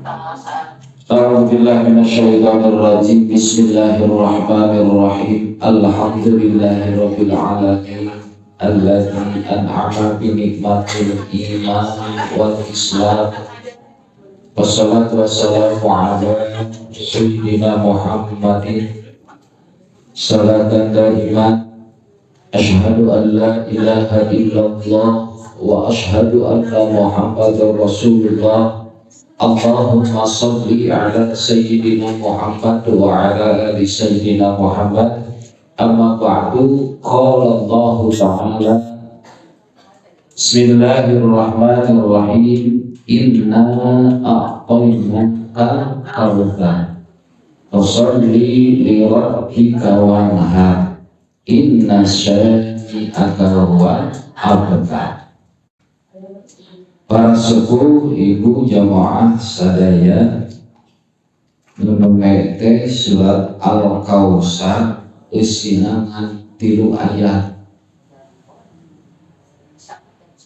A'udzu billahi minasyaitonir rajim. Bismillahirrahmanirrahim. Alhamdulillahirabbil alamin. Alladzi an'ama bi nikmatil iman wal islam. Wassalatu wassalamu ala sayyidina Muhammadin salatan daiman. Asyhadu an la ilaha illallah wa asyhadu anna Muhammadar Rasulullah. Allahumma salli ala sayyidina Muhammad wa ala ali sayyidina Muhammad. Amma ba'du, qala Allahu ta'ala, bismillahirrahmanirrahim. Inna a'tainaka kautsar fasalli li rabbika wanhar inna syani'aka huwal abtar. Para sepuh, ibu, jamaah sadaya, nunung teh surat Al-Kautsar eusina ngan 3 ayat.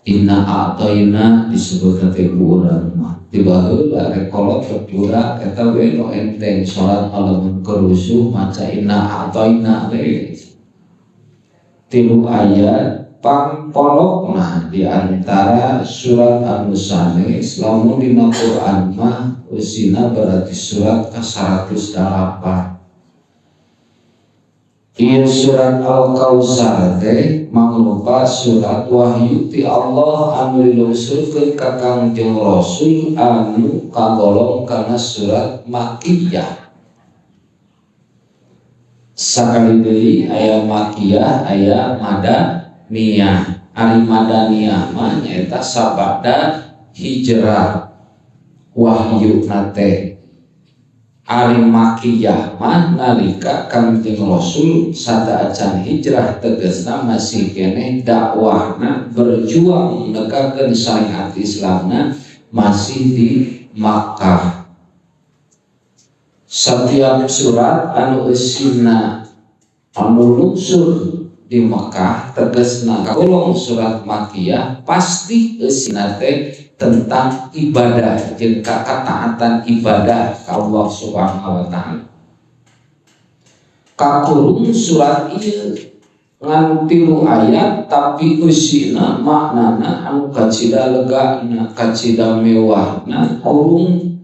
Inna a'tayna disebut teh ku urang mah. Tiba heula rek kolot rek budak eta we nu enteng salat lamun kerusuh maca inna a'tayna we. 3 ayat pangpolokna di antara surat anu sanes lamun dina Quran mah eusina berarti surat ka-108. Ieu surat Al-Kautsar teh mangrupa surat wahyu ti Allah anu dilungsurkeun ka Kangjeng Rasul anu kagolong kana surat Makkiyah. Sakali deui aya Makkiyah, aya Madaniyah. Ari Madaniyah mah nyaeta sabada hijrah wahyuna teh. Ari Makkiyah mah nalika Kangjeng Rasul sateuacan hijrah, tegasna masih keneh dakwahna berjuang negakeun syariat Islamna masih di Makkah. Setiap surat anu eusina anu lungsur di Mekah tegasna kagolong surat Makkiyah pasti eusina teh tentang ibadah jeung ketaatan ibadah ka Allah Subhanahu wa taala. Kakurung surat ieu ngan 3 ayat tapi eusina maknana anu kacida legana, kacida mewahna, kurung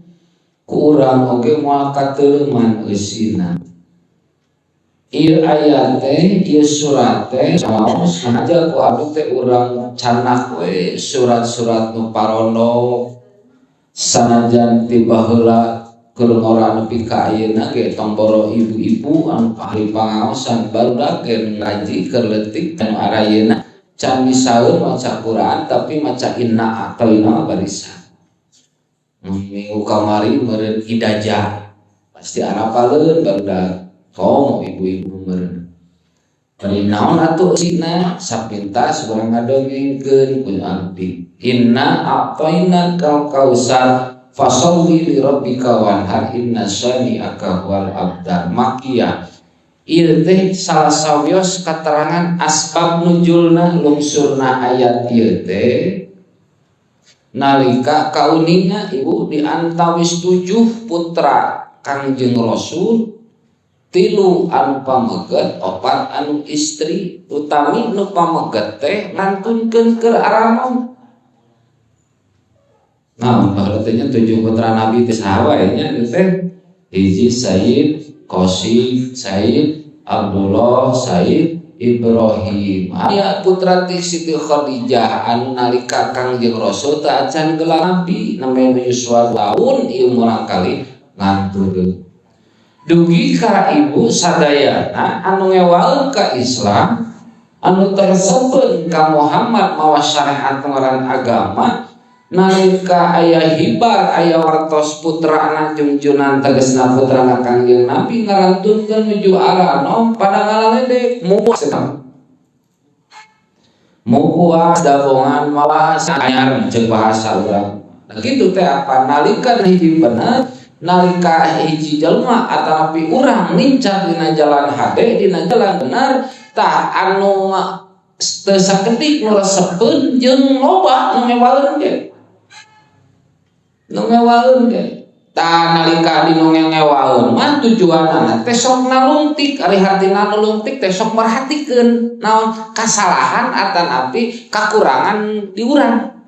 ku urang oge moal kateuleman eusina. Ieu ayat teh, ieu surat teh maos aja ku abdi teh urang canak we surat-surat nu parono sanajan ti baheula keur ngora nepi ka ayeuna ge tong boro ibu-ibu anu ahli pangaosan barudak ge ngaji keur leutik anu arayeuna can misaeun maca Quran tapi maca inna a'tayna barisan. Minggu kamari meureun idaja pasti arapaleun barudak komo ibu-ibu meureun. Bari naon atuh eusina sapintas urang ngadongengkeun ku abdi. Inna a'tayna kal kautsar fasalli li rabbika wanhar inna syani'aka huwal abtar. Makkiyah. Ieu teh salah sawios katerangan asbab nuzulna lungsurna ayat ieu teh nalika kauninga ibu di antawis 7 putra Kangjeng Rasul, 3 anu pameget, 4 anu istri, utami nu pameget teh ngantunkeun keur aranom. Nah, berarti nya 7 putra Nabi teh saha wae nya teh? Hiji Sayyid Qasim, Sayyid Abdullah, Sayyid Ibrahim. Aya putra ti Siti Khadijah anu nalika Kangjeng Rasul teh acan gelar nabi, namanya yuswa taun ieu murangkali ngantunkeun. Dugi ka ibu sadayana anu ngewaeun ka Islam anu tersebeun ka Muhammad mawa syariat ngaran agama nalika aya hibar aya wartos putrana jungjunan tegasna putrana Kangjeng Nabi ngarantunkeun nuju aranom pada ngalaledek mupuas dabongan mawas anyar jeung bahasa urang. Nah kitu teh apa nalika hiji bener nalika hiji jelma atanapi urang nincak dina jalan hade dina jalan bener tah anu teu sakedik nu resepeun jeung loba nu ngewaeun ge. Nu ngewaeun ge. Tah nalika dinu ngewaeun mah tujuanana teh sok nalungtik, ari hartina nalungtik teh sok merhatikeun naon kasalahan atanapi kakurangan di urang.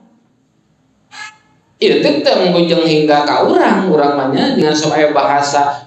Ieu teh teu bujeng hingga ka urang, urang mah nya dengan sok aya bahasa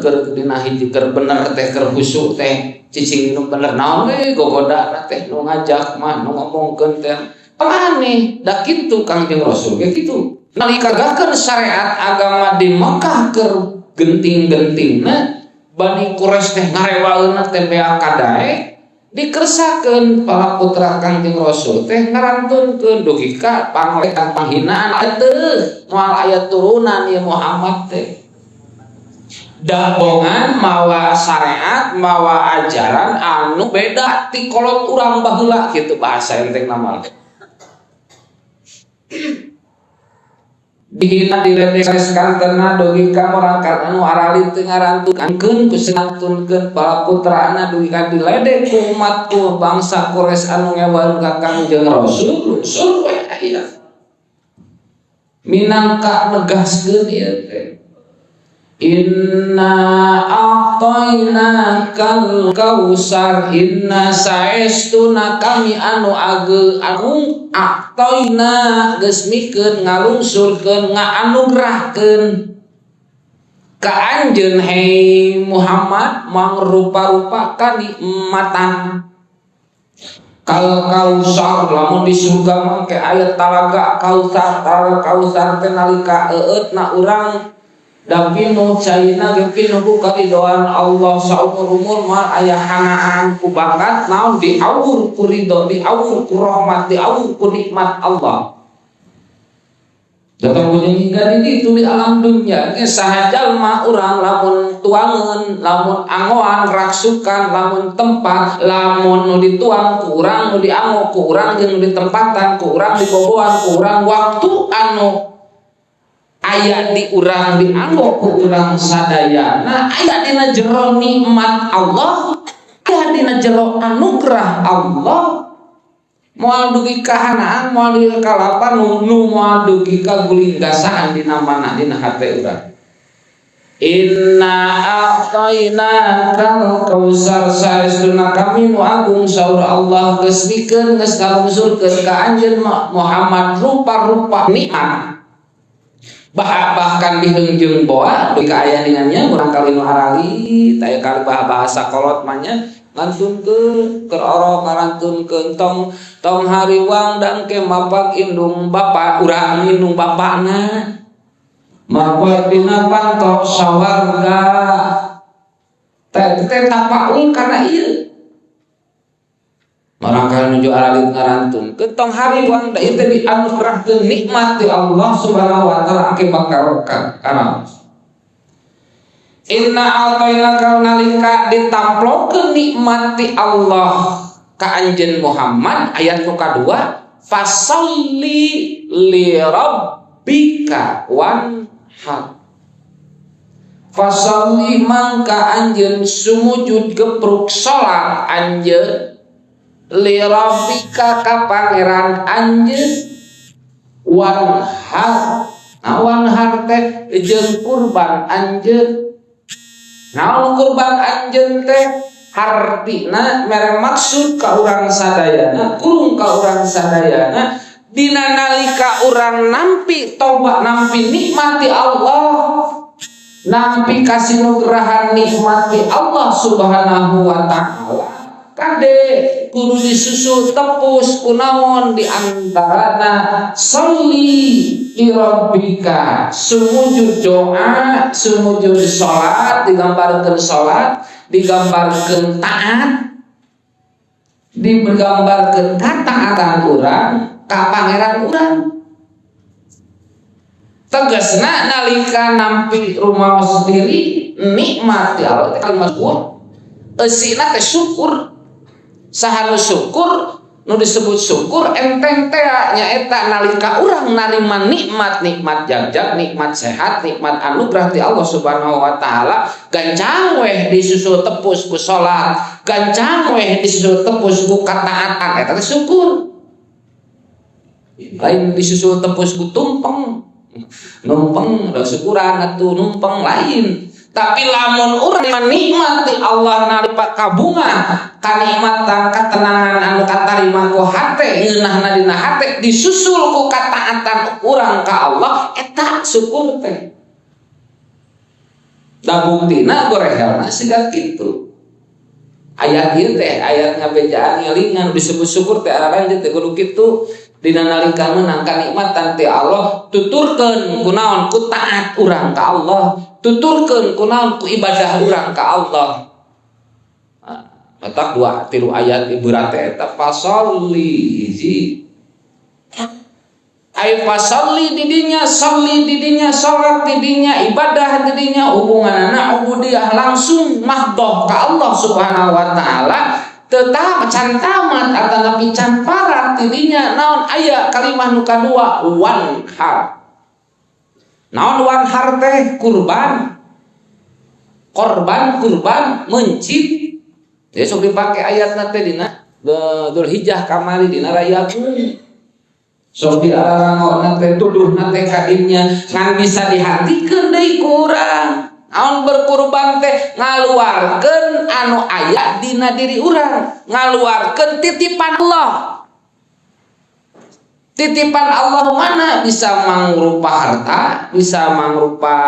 keur dina hiji keur bener teh keur husuk teh cicing nu bener naon we gogodana teh nu ngajak mah nu ngomongkeun teh aneh da kitu Kangjeng Rasul ge kitu. Nalika gakeun syariat agama di Mekah keur genting-gentingna Bani Quraisy teh ngarewaeunna teh beak kadaek dikersakeun para putra Kangjeng Rasul teh ngarantunkeun dugi ka panglekan panghinaan teu moal aya turunan ieu Muhammad teh. Dabongan mawa syariat mawa ajaran anu beda ti kolot urang baheula kitu bahasa enteng mah. Dihina diledek kantena dugi ka morangkat anu aralit teu ngarantunkeun ku santunkeun para putrana dugi ka diledek ku umat ku bangsa Quraisy anu ngewaeun ka Kangjeng Rasul lungsur we aya minangka negaskeun ieu teh inna a'tainakal kausar inna saestuna kami anu ageung agung a'taina geus mikeun ngalungsurkeun ngaanugrahkeun ka anjeun hei Muhammad mangrupa-rupa kanikmatan kal kausar lamun di surga mangke aya talaga kausar talaga kausar teh nalika eueutna urang da pinuh caina ge pinuh ku karidoan Allah saumur-umur mah aya hanaan ku bakat naon diawur ku ridho diawur ku rahmat diawur ku nikmat Allah. Datang punya hingga di ditu di alam dunia ge saha jalma urang lamun tuangeun lamun angoan raksukan lamun tempat lamun nu dituang ku urang nu diango ku urang jeung nu ditempatan ku urang diboboan ku urang waktu anu aya di urang dianggo ku urang sadayana aya dina jero nikmat Allah aya dina jero anugerah Allah moal dugi ka hanaan moal dugi ka lapar nu moal dugi ka gulinggasaan dina mana dina hate urang. Inna a'tainakal kausar saestuna kami nu agung saur Allah geus mikeun geus ngalungsurkeun ka anjeun Muhammad rupa-rupa nikmat bahkan diheungjeung boa dugi ka aya ningannya urang kali nu aralit aya kali bahasa kolot mah nya ngantunkeun keur orok ngarantunkeun tong tong hariwang dan ke mapak indung bapa urang indung bapana mapak dina panto sawarga teh teh tapaul kana ieu barangkali nuju aralit ngarantunkeun tong hariwang da ieu teh dianugerahkeun nikmat ti Allah Subhanahu wa taala engke bakal kana. Inna a'tainaka nalika ditamplokeun nikmat ti Allah ka anjeun Muhammad ayat nu kadua fasalli li rabbika wanhar. Fasalli mangka anjeun sumujud gepruk salat anjeun li rabbika ka pangeran anjeun wanhar. Nah, wanhar teh jeung kurban anjeun. Naon kurban anjeun teh hartina mere maksud ka urang sadayana kurung ka urang sadayana dina nalika urang nampi tobat nampi nikmati Allah nampi kasinugrahan nikmati Allah Subhanahu wa taala kade kudu disusul tepus kunaon di antarana sholli li rabbika sumujud doa sumujud salat digambarkeun salat digambarkeun taat digambarkeun kataatan urang ka pangeran urang tegasna nalika nampi rumaos diri nikmat ya Allah teh kalimat syukur eusina teh syukur saha nu syukur nu disebut syukur enteng teh nyaeta nalika urang narima nikmat-nikmat jagjag nikmat sehat nikmat anugerah ti Allah Subhanahu wa taala gancang weh disusul tepus ku salat gancang weh disusul tepus ku kataatan eta teh syukur lain disusul tepus ku tumpeng Numpeng da syukuran atuh numpeng lain. Tapi lamun urang menikmati Allah nalika kabunga kanikmatan katenangan anu katarima ku hate ngeunahna dina hate disusul ku kataatan urang ka Allah eta syukur teh. Da buktina gorehelna siga kitu. Ayat ieu teh ayat ngabejaan ngelingan disebut syukur teh araranjeun teh kudu kitu dina nalika meunang kanikmatan ti Allah tuturkeun kunaon ku taat urang ka Allah, tuturkeun kunaon ku ibadah urang ka Allah. Matak 2 3 ayat ibarat teh eta fasolli hiji. Ai fasolli didinya, sholli didinya, salat didinya, ibadah didinya, hubunganana ubudiyah langsung mahdoh ka Allah Subhanahu wa taala. Tetap can tamat atanapi can parat didinya naon aya kalimah nu kadua wanhar. Naon wanhar teh kurban. Korban kurban mencit. Jadi sok dipake ayatna teh dina Dzulhijjah kamari dina raya agung. Sok diarangona teh tuduhna teh kadinya ngan bisa dihatikeun deui ku urang. Naon berkurban teh ngaluarkeun anu aya dina diri urang, ngaluarkeun titipan Allah. Titipan Allah mana bisa mangrupa harta, bisa mangrupa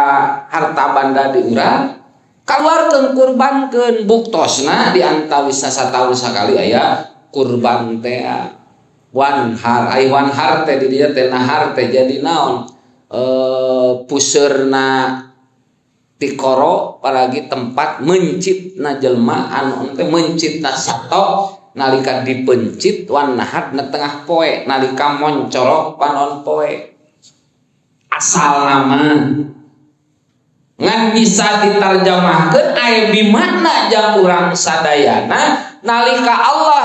harta banda di urang. Kaluarkeun kurbankeun buktosna di antawisna sataun sakali aya kurban teh wanhar. Ai wanhar teh di dieu teh nahar teh jadi naon? Puseurna tikoro apalagi tempat mencitna jelema anu teh mencitna sato nalika dipencit wan nahar na tengah poe nalika moncorok panon poe asal nama ngan bisa diterjemahkeun aya di mana jang urang sadayana nalika Allah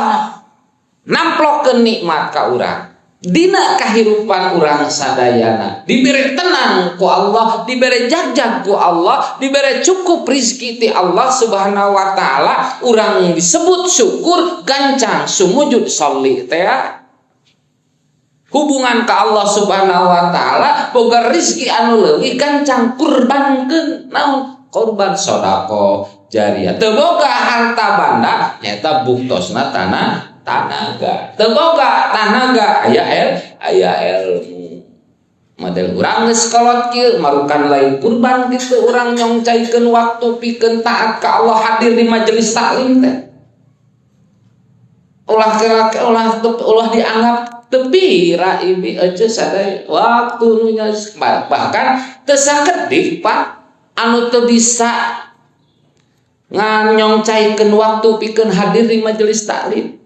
namplokeun nikmat ka urang dina kahirupan urang sadayana dibere tenang ku Allah, dibere jagjag ku Allah, dibere cukup rizki ti Allah Subhanahu wa taala, urang disebut syukur gancang sumujud sholli teh. Hubungan ka Allah Subhanahu wa taala boga rizki anu leuwih gancang kurbankeun naon korban sedekah jariah. Teu boga harta banda nyaeta buktosna tanah tanaga. Teu boga tanaga aya aya ilmu. Model urang geus kolot kieu marukan lain kurban kitu urang nyongcaikeun waktu pikeun taat ka Allah hadir di majelis taklim teh. Ulah kira ulah ulah dianggap tepi raibi aja sadaya waktu nu bahkan teu sakedik Pak anu teu bisa nganyongcaikeun waktu pikeun hadir di majelis taklim.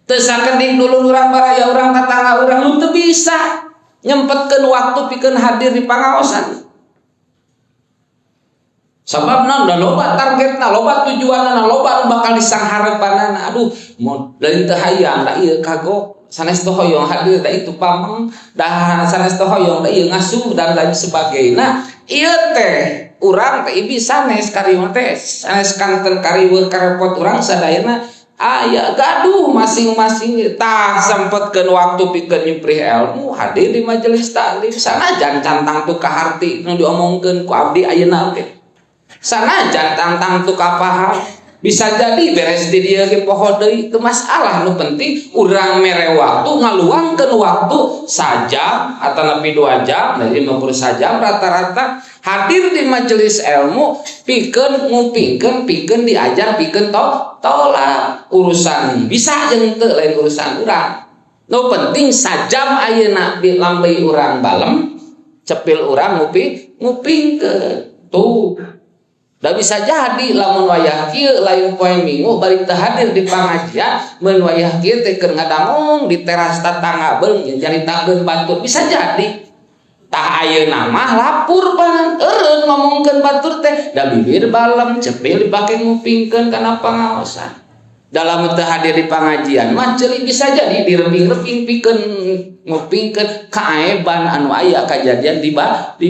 Teu sakedik dulur urang baraya urang tetangga urang nu teu bisa nyempetkeun waktu pikeun hadir di pangaosan. Sabab naon da loba targetna, loba tujuanna, loba nu bakal disangharepanana. Aduh, mun lain teu hayang da ieu kagok sanes teu hoyong hadir da itu pameng, da sanes teu hoyong da ieu ngasuh dan lain sebagainya. Ieu teh urang teh ibi sanes kariweuh teh sanes kanten kariweuh karepot urang sadayana aya gaduh masing-masing tah sempetkeun waktu pikeun nyuprih ilmu hadir di majelis taklim sanajan can tangtu kaharti nu diomongkeun ku abdi ayeuna oge sanajan tangtu kapaham bisa jadi beres di dieu ge poho deui teu masalah nu penting urang mere waktu ngaluangkeun waktu sajam atanapi 2 jam dari 50 sajam rata-rata hadir di majelis ilmu pikeun ngupingkeun pikeun diajar pikeun tolak urusan bisa jeung teu lain urusan urang nu penting sajam ayeuna lambey urang balem cepil urang ngupingkeun tuh. Da bisa jadi lamun wayah kieu lain poe Minggu balik teu hadir di pangajian mun wayah kieu teh keur ngadangong di teras tatangga beung nyaritakeun batur bisa jadi. Tah ayeuna mah lapur pan eureun ngomongkeun batur teh da bibir balem cepil dipake ngupingkeun kana pangaosan. Dalam teu hadir di pangajian mah ceuli bisa jadi direping-reping pikeun ngupingkeun kaeban anu aya kajadian di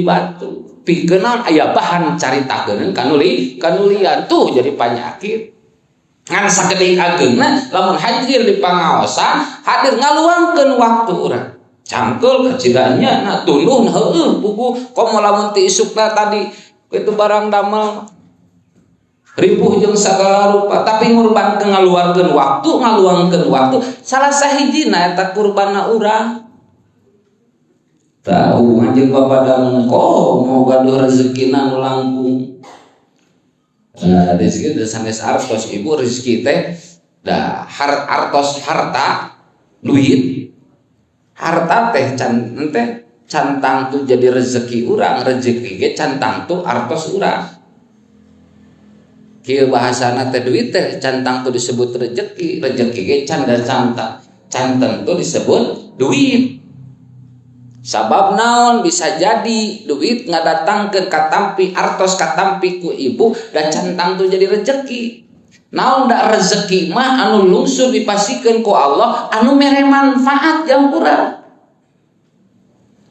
batu. Pikeun naon aya bahan caritakeun kanulian tuh jadi panyakit. Ngan sakedik ageungna lamun hadir di pangaosan hadir ngaluangkeun waktu urang. Cangkeul kacidanya na tunduh heueuh buku komo lamun ti isukna tadi kitu barang damel ribuh jeung sagala rupa tapi ngurbankeun ngaluarkeun waktu ngaluangkeun waktu salah sahijina eta kurbanna urang. Tah hubungan jeung papadang komo gaduh rezekina nu langkung. Nah, rezeki teh sanes artos ibu rezeki teh da artos harta duit harta teh can teh can tangtu jadi rezeki urang rezeki ge can tangtu artos urang. Kieu bahasana teh duit teh can tangtu disebut rezeki rezeki ge can can tentu disebut duit. Sabab naon bisa jadi duit ngadatangkeun katampi artos katampi ku ibu dan can tangtu jadi rezeki. Naon da rezeki mah anu lungsur dipasikeun ku Allah anu mere manfaat jang urang.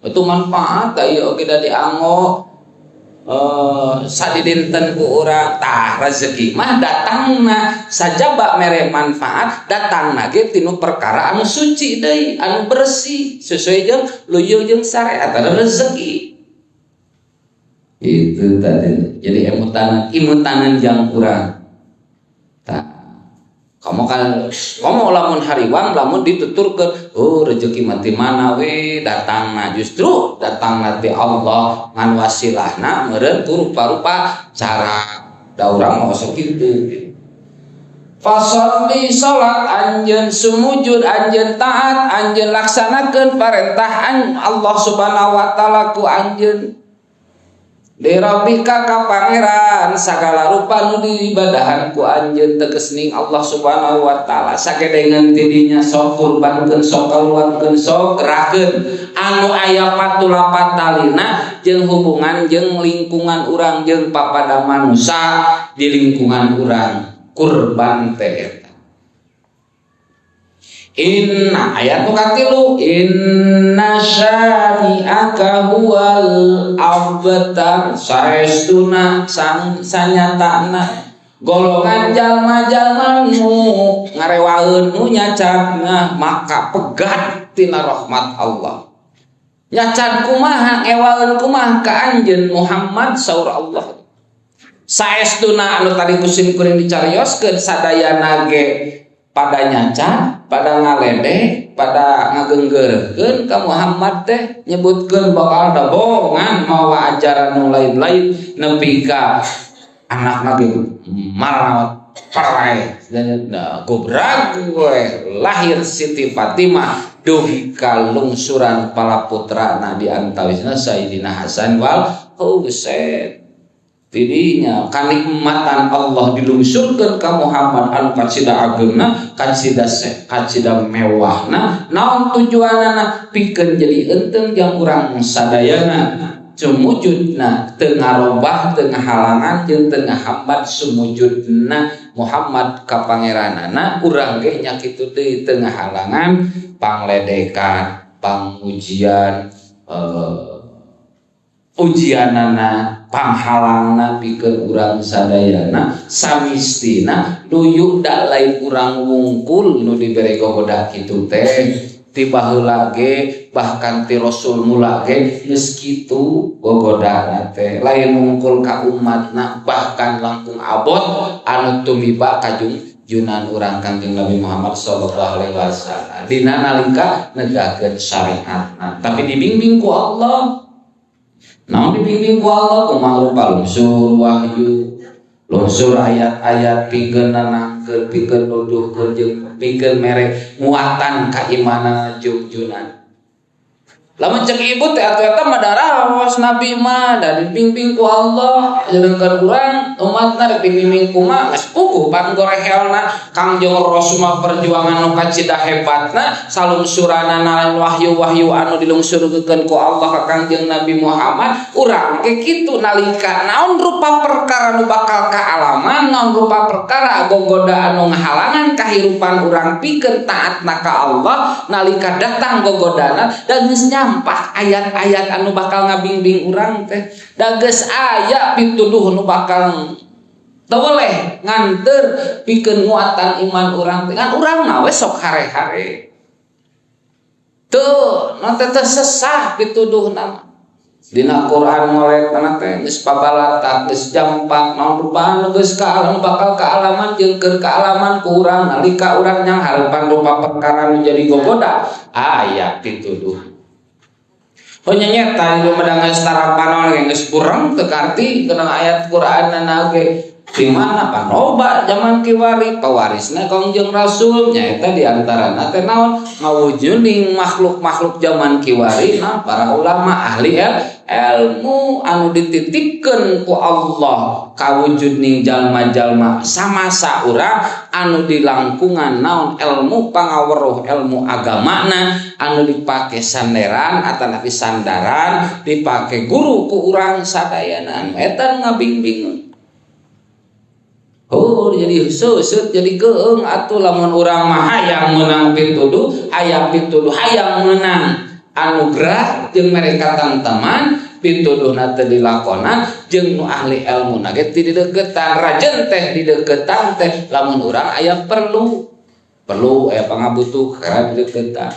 Itu manfaat ieu oge da dianggo sadidinten ku urang tah rezeki mah datangna sajaba mere manfaat datangna ge tinu perkara anu suci deui anu bersih sesuai jeung luyuh jeung syariat ada rezeki. Itu tadi jadi emutanan imutanan jang urang. Tah kamu kan kamu lamun hariwang lamun dituturkeun oh rezeki mati mana we datangna justru datangna ti Allah ngan wasilahna meureun ku rupa-rupa cara da urang mah osok kitu. Fasholli salat anjeun sumujud anjeun taat anjeun laksanakeun parentah Allah Subhanahu wa taala ku anjeun. Li rabbika ka pangeran sagala rupa nu diibadahan ku anjeun tegesning Allah Subhanahu wa taala sagedengeun ti dinya sok kurbankeun sok kaluarkeun sok gerakeun anu aya patulapat talina jeung hubungan jeung lingkungan urang jeung papada manusa di lingkungan urang kurban teh eta. Inna ayat nu katilu inna syani'aka huwal abtar saestuna sanyatana golongan jalma-jalma nu ngarewaeun nu nyacadna maka pegat tina rahmat Allah. Nyacad kumaha ngewaeun kumaha ka anjeun Muhammad saur Allah. Saestuna anu tadi ku sim kuring dicarioskeun sadayana ge pada nyaca, pada ngaledek, pada ngagenggerkeun ka Muhammad teh nyebutkeun bakal dabongan mawa ajaran nu lain-lain nepi ka anakna ge marawat parae gobrak we lahir Siti Fatimah dugi ka lungsuran para putrana di antawisna Sayyidina Hasan wal Husain. Tidinya kanikmatan Allah dilungsurkeun ka Muhammad anu kacida ageungna, kacida kacida mewahna, naon tujuanana pikeun jadi eunteng jang urang sadayana sumujudna teu ngarobah teu ngahalangan jeung teu ngahambat sumujudna Muhammad ka pangeranana urang ge nya kitu deui teu ngahalangan pangledekan, pangujian, ujianana panghalangna pikeun urang sadayana samistina luyu da lain urang wungkul nu dibere gogoda kitu teh ti baheula ge bahkan ti rasul mula ge geus kitu gogodana teh lain wungkul ka umatna bahkan langkung abot anu tumiba kajungjunan urang Kangjeng Nabi Muhammad sallallahu alaihi wasallam dina nalika negakeun syariatna tapi dibimbing ku Allah. Naon dibimbing ku Allah kumaha rupa lungsur wahyu, lungsur ayat-ayat pikeun nanangkeun, pikeun nuduhkeun jeung pikeun mere nguatan kaimanan jungjunan. Lamun cek ibu teh atuh eta mah daraos nabi mah da dibimbing ku Allah, sedengkeun urang umatna dibimbing kumaha geus puguh panggorehelna Kangjeng Rasul mah perjuangan nu kacida hebatna salungsuranana wahyu-wahyu anu dilungsurkeun ku Allah ka Kangjeng Nabi Muhammad urang ge kitu nalika naon rupa perkara nu bakal kaalaman naon rupa perkara gogoda anu ngahalangan kahirupan urang pikeun taatna ka Allah nalika datang gogodana da geus nyampah ayat-ayat anu bakal ngabimbing urang teh da geus aya pituduh nu bakal teu boleh nganter pikeun nguatan iman urang teh ngan urang mah we sok hare-hare. Teu nanti teh sesah pituduhna mah. Dina Quran ngoletna teh geus pabalatak geus jampak naon rupaan geus kaalam bakal kaalaman jeung keur kaalaman ku urang nalika urang nyang harepan rupa perkara nu jadi gogoda aya pituduh. Oh nyeta ieu mah geus tarapanon geus bureng teu karti kana ayat Quran ge. Di mana panoba zaman kiwari pewarisna Kangjeng Rasul nyaeta di antarana teh naon ngawujuning makhluk-makhluk zaman kiwari nah para ulama ahli ilmu anu dititipkeun ku Allah kawujudning jalma-jalma samasa urang anu dilangkungan naon ilmu pangaweruh ilmu agamana anu dipake sanderan atanapi sandaran dipake guru ku urang sadayana anu eta ngabingbingeun. Oh jadi seuseup jadi keung atuh lamun urang mah hayang meunang pituduh hayang pituduh hayang meunang anugerah jeung mereka tanteman pituduhna teu dilakonan jeung nu ahli ilmuna ge teu dideukeutan rajen teh dideukeutan teh lamun urang aya perlu perlu aya pangabutuh kakara dideukeutan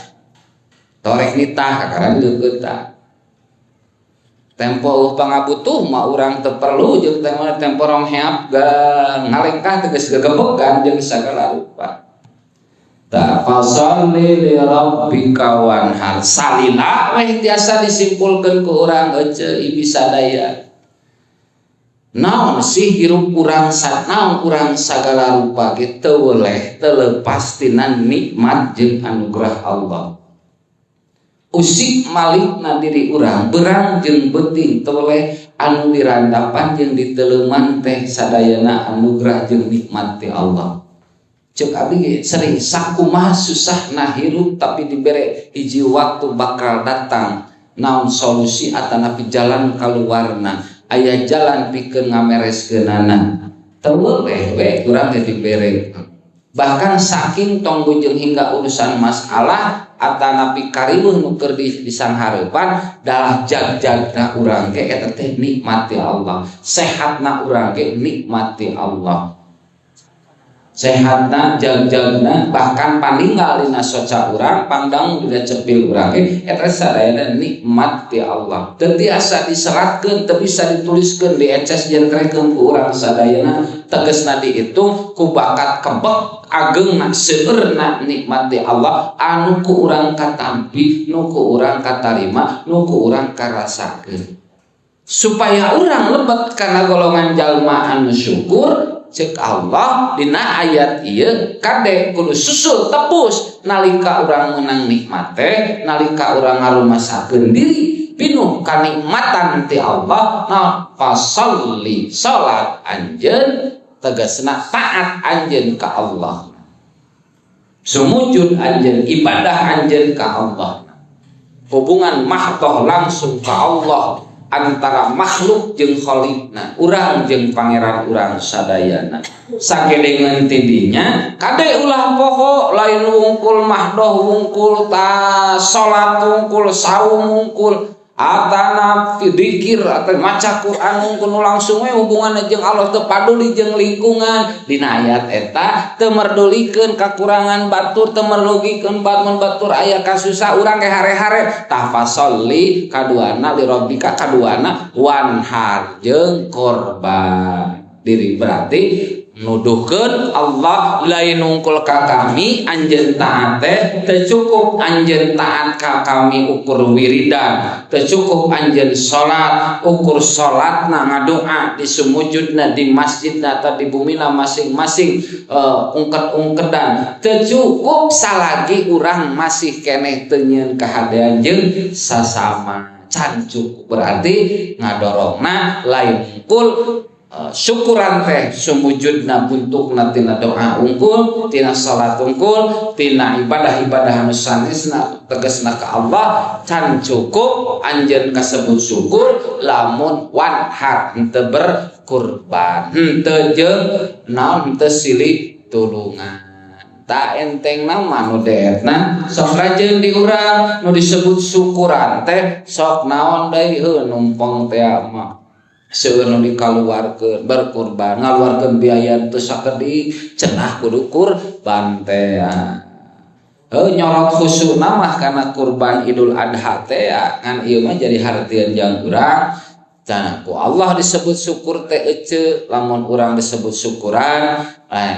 torek nitah kakara dideukeutan tempo pangabutuh mah urang teu perlu jeung tempo rong heap ngalengkah tegas gegebegan jeung sagala rupa. Ta fasalli li rabbika wanhar salila weh tiasa disimpulkeun ku urang ece ibi sadaya. Naon sih hirup urang naon urang sagala rupa ge teu weleh teu lepas tina nikmat jeung anugerah Allah. Usik malikna diri urang berang jeung beuting toleh anu dirandapan jeung diteleuman teh sadayana anugerah jeung nikmat ti Allah. Ceuk abdi ge sering sakumaha susahna hirup tapi dibere hiji waktu bakal datang naon solusi atanapi jalan kaluarna aya jalan pikeun ngamereskeunana teu weleh we urang ge dibere. Bahkan saking tong bujeng hingga urusan masalah atanapi kariweuh nu keur disanghareupan dalah jag-jagna urang ge eta teh nikmat ti Allah, sehatna urang ge nikmat ti Allah, sehatna jag-jagna bahkan paninggal dina soca urang pangdang dina cepil urang ge eta sadayana nikmat ti Allah. Teu tiasa diseratkeun, teu bisa dituliskeun, dieces jentrekeun ku urang sadayana tegasna dihitung ku bakat kebek agengna seueurna nikmat ti Allah anu ku urang katampi, nu ku urang katarima, nu ku urang karasakeun. Supaya urang lebet kana golongan jalma anu syukur cek Allah dina ayat ieu kade kudu susul tepus nalika urang meunang nikmat teh nalika urang ngarumasakeun diri pinuh kanikmatan ti Allah nah fasalli salat anjeun tegasna taat anjeun ka Allah sumujud anjeun ibadah anjeun ka Allah hubungan mahdoh langsung ka Allah antara makhluk jeung khalikna urang jeung pangeran urang sadayana sakedengeun ti dinya kade ulah poho lain wungkul mahdoh wungkul ta salat wungkul saum wungkul atana dzikir atau maca Quran wungkul langsung we hubunganna jeung Allah teu paduli jeung lingkungan dina ayat eta teu merdulikeun kakurangan batur teu merlugikeun batmun batur aya kasusah urang ge hare-hare tah fasolli kaduana li rabbika kaduana wanhar jeung korban diri berarti nuduhkeun Allah lain nungkul ka kami anjeun taat teh teu cukup anjeun taat ka kami ukur wiridan teu cukup anjeun salat ukur salatna ngadoa di sumujudna di masjidna atau di bumina masing-masing ungket-ungkedan teu cukup salagi urang masih keneh teu nyieun kahadean jeung sasama can cukup berarti ngadorongna lain nungkul syukuran teh sumujudna bentukna tina doa unggul tina salat unggul tina ibadah-ibadah anu sanesna tegasna ka Allah can cukup anjeun kasebut syukur lamun wanhar henteu berkurban henteu jeung naon henteu silih tulungan tak enteng nama nu deetna sok rajeun di urang nu disebut syukuran teh sok naon deui heuh numpang teh mah seueur nu dikaluarkeun berkurban ngaluarkeun biaya teu sakedik cenah kudu kurban teh. Nyorot khusukna mah kana kurban Idul Adha teh ya, ngan ieu mah jadi hartieun jang urang. Tah ku Allah disebut syukur teh eceu, lamun urang disebut syukuran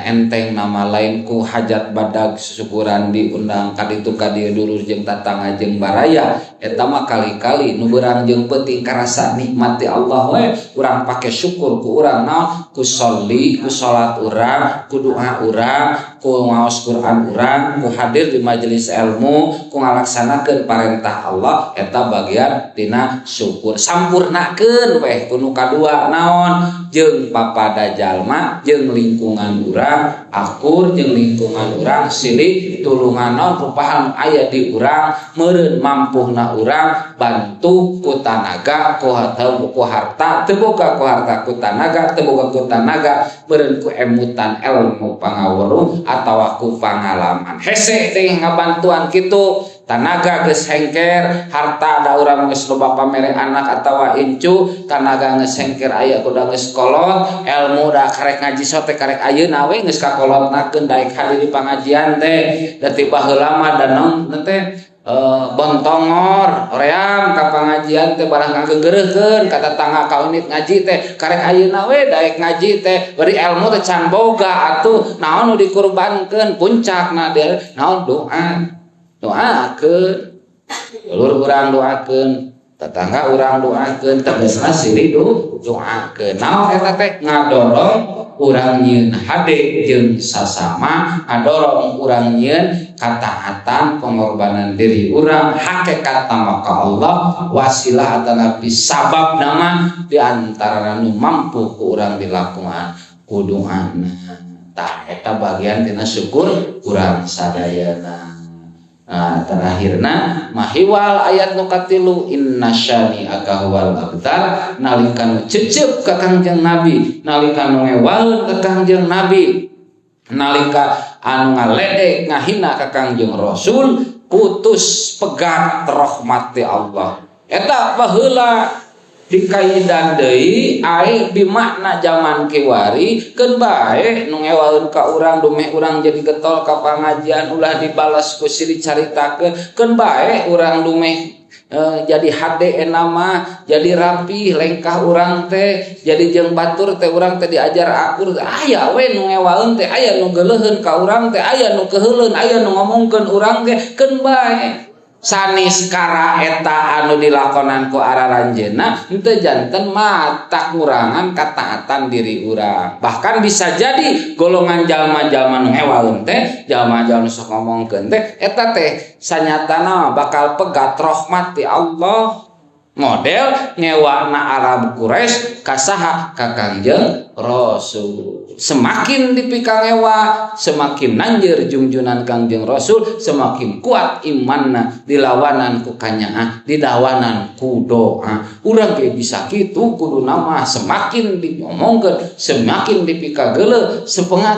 enteng nama lain ku hajat badag syukuran diundang ka ditu ka dieu dulur jeung tatangga jeung baraya eta mah kali-kali nu beurang jeung peuting karasa nikmat ti Allah we urang pake syukur ku urang naon ku sholli ku salat urang ku doa urang ku ngaos Quran urang ku hadir di majelis ilmu ku ngalaksanakeun parentah Allah eta bagian tina syukur sampurnakeun weh ku nu kadua naon jeung papada jalma jeung lingkungan urang akur jeung lingkungan urang silih tulungan naon rupahan aya di urang meureun mampuhna urang bantu ku tanaga ku harta teu boga ku harta ku tanaga teu boga ku tanaga meureun ku emutan ilmu pangaweruh atawa ku pangalaman hese teh ngabantuan kitu tanaga geus hengker harta da urang geus loba pamere anak atawa incu tanaga geus hengker aya kuda geus kolot ilmu da karek ngaji sote karek ayeuna we geus kakolotnakeun daek hadir di pangajian teh da ti baheula mah da naon teh bontongor oream ka pangajian teh barang ngageureurkeun ka tetangga ka unit ngaji teh karek ayeuna we daek ngaji teh bari ilmu teh can boga atuh naon nu dikurbankeun puncakna naon doa doakeun dulur urang doakeun tetangga urang doakeun tegasna silih doakeun naon eta teh ngadorong urang nyieun hade jeung sasama ngadorong urang nyieun kataatan pengorbanan diri urang hakikat maka Allah wasilah atanapi sabab nama di antara nu mampu ku urang dilakukan ku doana tah eta bagian tina syukur urang sadayana. Nah, terakhirna mahiwal ayat nu katilu inna syani'aka huwal abtar nalika nu cecep ka Kangjeng Nabi nalika nu ngewaeun ka Kangjeng Nabi nalika anu ngaledek ngahina ka Kangjeng Rasul putus pegat rahmat Allah eta baheula dikaidan deui ae bimakna zaman kiwari keun bae nu ngewaeun ka urang dumeh urang jadi getol ka pangajian ulah dibalas ku silih caritakeun keun bae urang dumeh jadi hade enama jadi rapi lengkah urang teh jadi jeung batur teh urang teh diajar akur aya we nu ngewaeun teh aya nu geuleuheun ka urang teh aya nu keuheuleun aya nu ngomongkeun urang teh keun bae sanes kara eta anu dilakonan ku araranjeunna henteu janten mata kurangan kataatan diri urang bahkan bisa jadi golongan jalma-jalma nu ngewaeun teh jalma-jalma nu sok ngomongkeun teh eta teh sanyatana bakal pegat rahmat ti Allah model ngewana Arab Quraisy ka saha ka Kangjeng Rasul semakin dipikangewa semakin nanjeur jungjunan Kangjeng Rasul semakin kuat imanna dilawanan ku kanyaah dilawanan ku doa urang ge bisa kitu kudu nama semakin diomongkeun semakin dipikageuleuh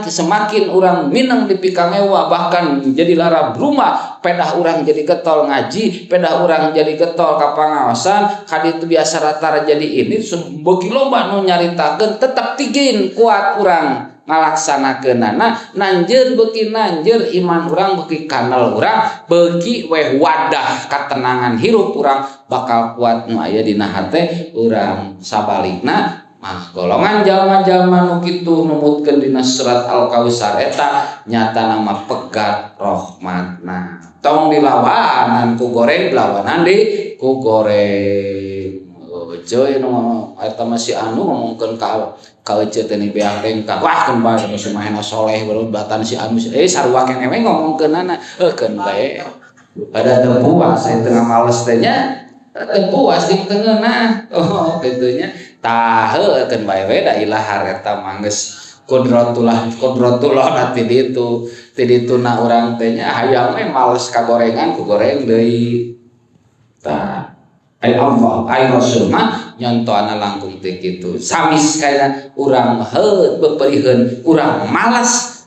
semakin urang mineng dipikangewa bahkan jadi lara rumah pedah urang jadi getol ngaji pedah urang jadi getol ka pangaosan kaditu biasa rata jadi ini beuki loba nu nyaritakeun tetep tigin kuat urang ngalaksanakeunana nanjeun beuki nanjeur iman urang beuki kanal urang beuki weh wadah katenangan hirup urang bakal kuat nu aya dina hate urang sabalikna mah golongan jalma-jalma nu kitu numutkeun dina surat Al-Kautsar eta nyata nama pegat rahmatna tong dilawanan ku goreng lawanan di ku goreng euy nu eta masih anu ngomongkeun ka ece teh ni beak rengka wah keun bae nu mahena soleh batan si anu sarua keneh we ngomongkeunana keun bae ada teu puas teu males teh nya teu puas jeung teu ngeunah oh kitu nya tah heuh keun bae we da ilahar eta mah geus qudratullah ti ditu ti dituna urang teh nya hayang we males ka gorengan ku goreng deui tah ai Allah ai Rasul mah nyontohna langkung teh kitu samis kaya urang heuh beperiheun urang malas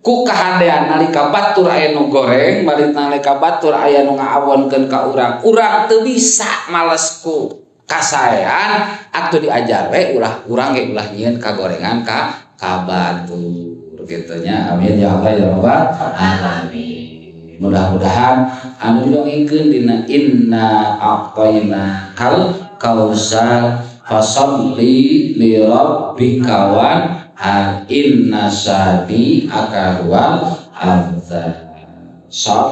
ku kahadean nalika batur aya nu goreng balik nalika batur aya nu ngaawonkeun ka urang urang teu bisa males ku kasaean atuh diajar we ulah urang ge ulah nyieun kagorengan ka batur kitu nya amin ya Allah ya rabbal alamin. Mudah-mudahan anu didongengkeun dina inna a'tayna kal kausar fasalli li rabbika wanhar inna syani'aka huwal abtar.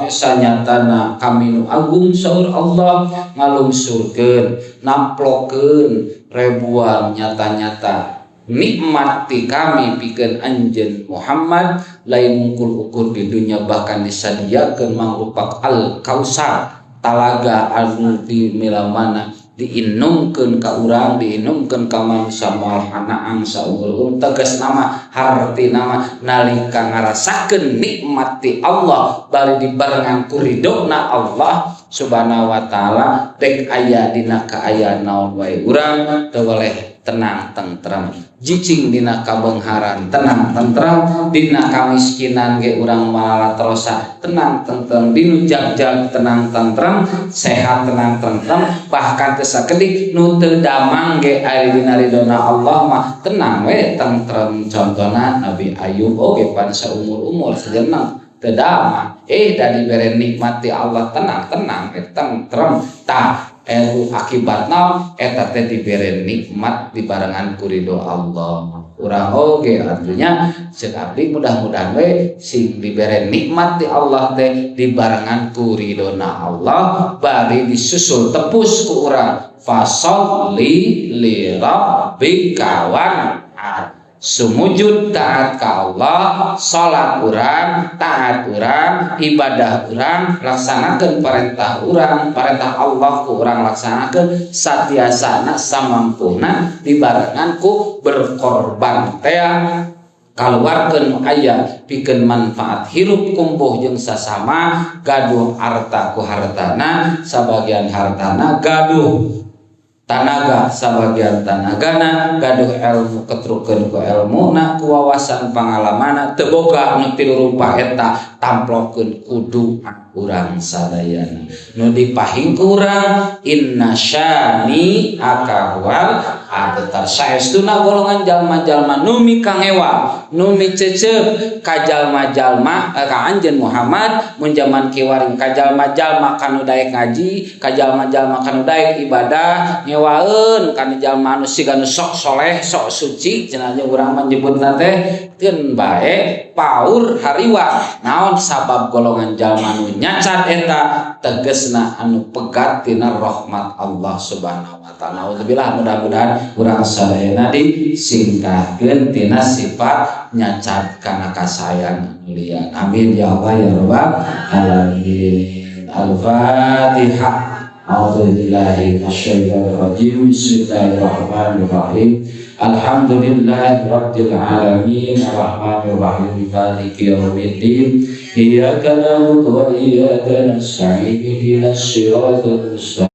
Sanyatana kami nu agung saur Allah ngalungsurkeun namplokeun ribuan nyata-nyata nikmat ti kami pikeun anjeun Muhammad lain mungkul ukur di dunia bahkan disadiakeun mangrupak al kausar talaga anu di milamana diinumkeun ka urang diinumkeun ka manusia moal hanaang saumur tegas nama harti nama nalika ngarasakeun nikmat ti Allah bari dibarengan ku ridona Allah subhanahu wa taala dek aya dina kaayaan naon wae urang teu weleh tenang tentrem jicing dina kabeungharan tenang tentrem dina kamiskinan ge urang malalatrosa tenang tentrem dinu jag-jag tenang tentrem sehat tenang tentrem bahkan teu sakedik nu teu damang ge ari dina ridona Allah mah tenang we tentrem. Contona Nabi Ayub oge pan saumur-umur sejeneng teu damang da dibere nikmat ti Allah tenang-tenang tentrem tah elu akibat naon eta teh dibere nikmat dibarengan ku ridho Allah. Urang oge artinya ceuk abdi mudah-mudahan we sing dibere nikmat di Allah teh dibarengan ku ridhona Allah bari disusul tepus ku urang fasalli li rabbika wanhar. Sumujud taat ka Allah, salat urang, taat urang, ibadah urang, laksanakeun perintah urang, perintah Allah ku urang laksanakeun satiasana samampuna dibarengan ku berkorban teh kaluarkeun aya pikeun manfaat hirup kumpuh jeung sasama gaduh harta ku hartana sabagian hartana gaduh tanaga sabagian tanagana gaduh ilmu ketrukeun ku elmuna ku wawasan pangalamana teu boga nu tilu rupa eta tamplokeun kudu urang sadayana nu dipahing ku urang inna syani'aka huwal abtar. Saestuna golongan jalma-jalma nu mikangewa nu micecep ka jalma-jalma ka anjeun Muhammad mun jaman kiwaring ka jalma-jalma kanu daek ngaji ka jalma-jalma kanu daek ibadah ngewaeun kana jalma anu siga nu sok soleh sok suci cenah urang mah nyebutna teh keun bae paur hariwa naon sabab golongan jalma nu nyacat eta tegesna anu pegat tina rahmat Allah subhanahu wa ta'ala. Naudzubillah mudah-mudahan urang sadayana disingkahkeun tina sifat nyacat kana kasayan anu lian. Amin ya Allah ya rabbal alamin. Al-Fatihah. A'udzubillahi minasyaitonir rajim. Bismillahirrahmanirrahim. Alhamdulillahi rabbil alamin arrahmanir rahim maliki yaumiddin. Iyyaka na'budu wa iyyaka nasta'in ihdinas siratal mustaqim.